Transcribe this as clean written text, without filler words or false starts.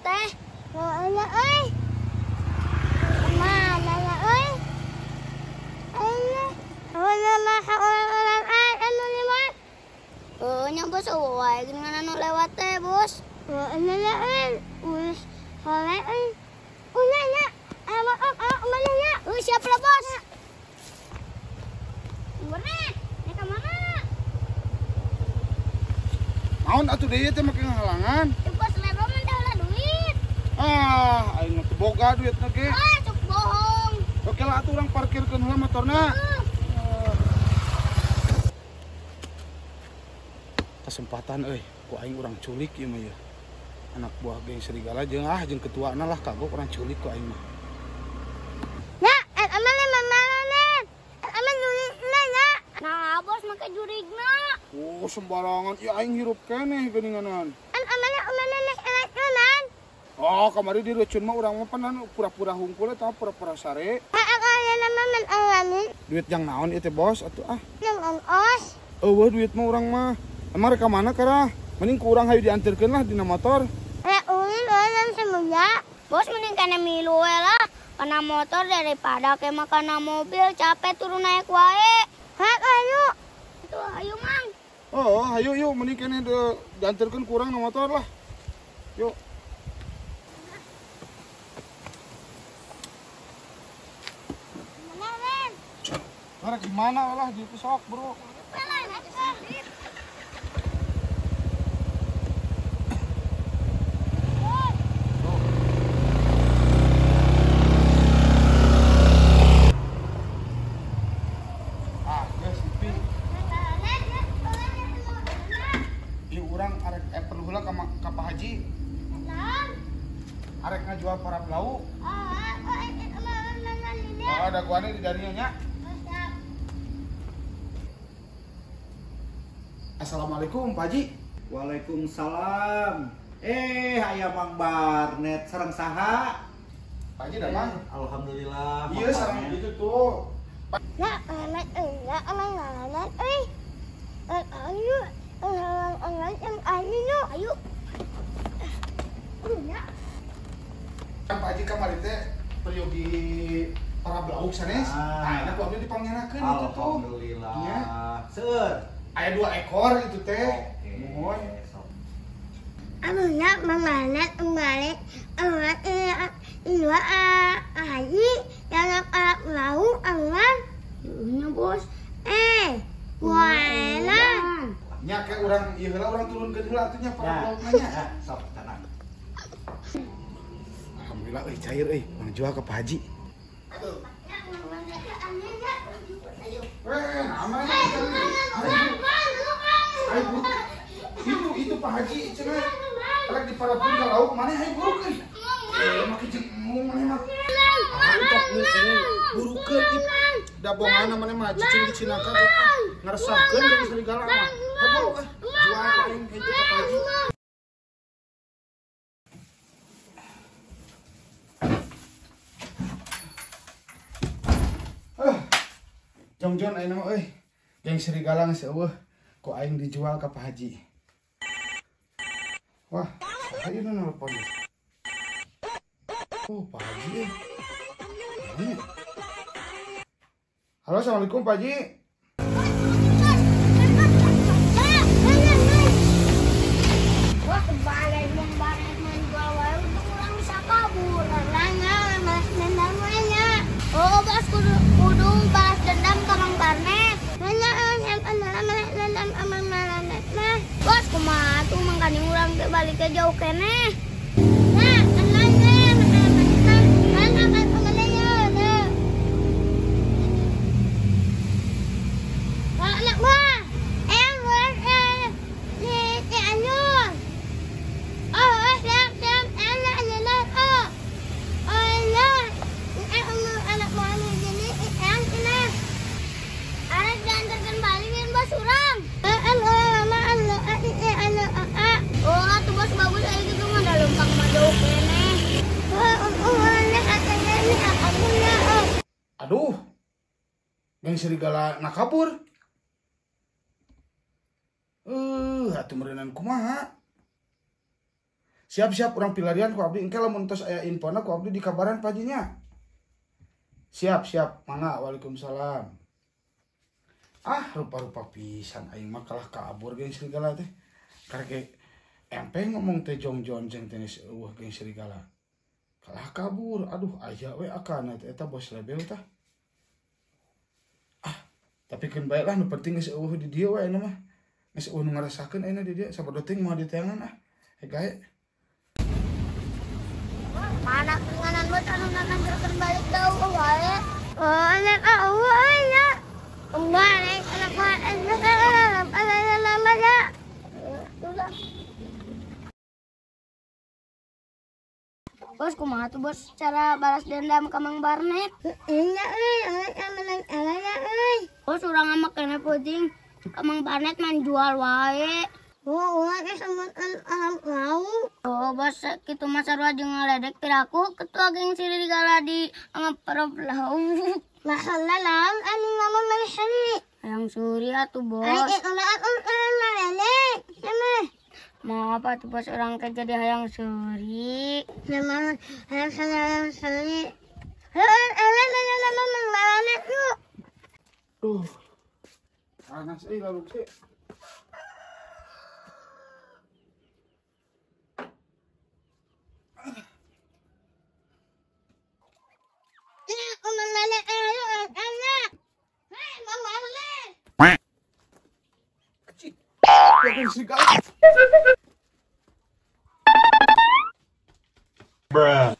teh. Mana euy? Mana ya euy? Oh, nya bos wae geuningan anu lewat teh, bos. Siap lah, bos. Mana? Ka mana? Naon atuh deui teh make ngahalangan? Bos lebo mah teh ulah duit. Ah, aing mah teu boga duitna ge. Ah, cuk bohong. Oke lah atuh urang parkirkeun heula motorna. Kesempatan euy, ku aing urang culik ieu mah ieu. Anak buah geng serigala jeung jeung ketuana lah kagok urang culik ku aing mah. Ya, aman aman. Aman jurigna ya. Nah, bos make jurigna. Oh, sembarangan ieu aing hirup keneh geuninganan. Aman aman aman. Oh, kamari direuceun mah urang mah panan pura-pura hungkul eta pura-pura sare. Duit jang naon ieu teh, bos? Atuh ah. Jang ongkos. Eueuh duit mah urang mah. Emang rek ka mana kara? Mending ku urang hayu dianterkeun lah dina motor. Ulin ulin semuanya. Bos mending kana milu we lah. Kana motor daripada ke kana mobil capek turun naik wae. Hak ayo. Tuh ayo Mang. Oh, hayu yuk mending kene dianterkeun ku urang na motor lah. Yuk. Mana, Ren? Rek di mana lah di sok, Bro. Arek ngajual para belau. Oh, ada guane di darinya nya. Assalamualaikum Pak Haji. Waalaikumsalam. Aya Mang Barnet sareng saha? Pak Haji damang. Alhamdulillah. Iya sareng itu tuh. Ya, ayo. Kan Pak Haji kamari teh peryogi para belauk sanes. Nah, enak ku abdi dipangyanakeun itu tuh. Alhamdulillah. Nya. Seueur. Aya 2 ekor itu teh. Mohon. Anu nya manganet balik dua haji yang lauk awan. Nya bos. Buana. Nya ke urang ieu heula urang turunkeun heula atuh nya para belaukna nya. Sok tenang. Alhamdulillah euy cair euy, mang jual ke Pak Haji. Itu Pak Haji cenah. Rek diparapun ka lauk maneh hayu buruk euy. Make jeung embung maneh mah. Burukeun ieu. Da bongana maneh mah cicing di Cinaka ngaresahkeun jeung serigala mah. Hayu ah, jual aing ka Pak Haji. Jongjon aing mah euy. Geng serigala geus eueuh, ku aing dijual ka Pak Haji. Wah, ayo nelpon. Oh, Pak Haji. Halo, assalamualaikum Pak Haji. Wah, kebalik membaret menjual wae untuk urang bisa kabur. Oh, bos kudu balas dendam ka Mang Barnet. Bos kumaha tuh mangkani urang teh balik ke jauh keneh. Aduh, geng serigala nak kabur. Atuh meureunan kumaha? Siap-siap urang pilarian ku abdi engke lamun tos aya infona ku abdi dikabaran Pak Haji nya. Siap-siap, mangga waalaikumsalam. Ah, rupa-rupa pisan aing mah kalah kabur geng serigala teh. Karek empe ngomong teh jongjon jeung tenis eueuh geng serigala. Kalah kabur, aduh aya we akana teh eta bos lebel tah. Ah, tapi keun bae lah nu penting geus eueuh di dieu we ayeuna mah. Geus eueuh nu ngarasakeun ayeuna di dieu sabodo teuing moal diteangan ah. Hek gae. Mana keringanan bos anu nanjurkeun balik jauh wae. Oh, anak eueuh nya. Kembali anak Bos, kumaha tuh bos cara balas dendam ke Mang Barnet? Bos, urang ama kena puting ke Mang Barnet main jual wae. Oh, urang geus Oh, bos, kitu mah sarua jeung ngaledek piraku ketua geng serigala di angeprop laut. Masalah naon anu ngomong maneh suri? Hayang suri atuh, bos. Mau apa tuh bos orang kerja di hayang suri? Hayang suri. Duh. Panas euy lalu sih. Bruh.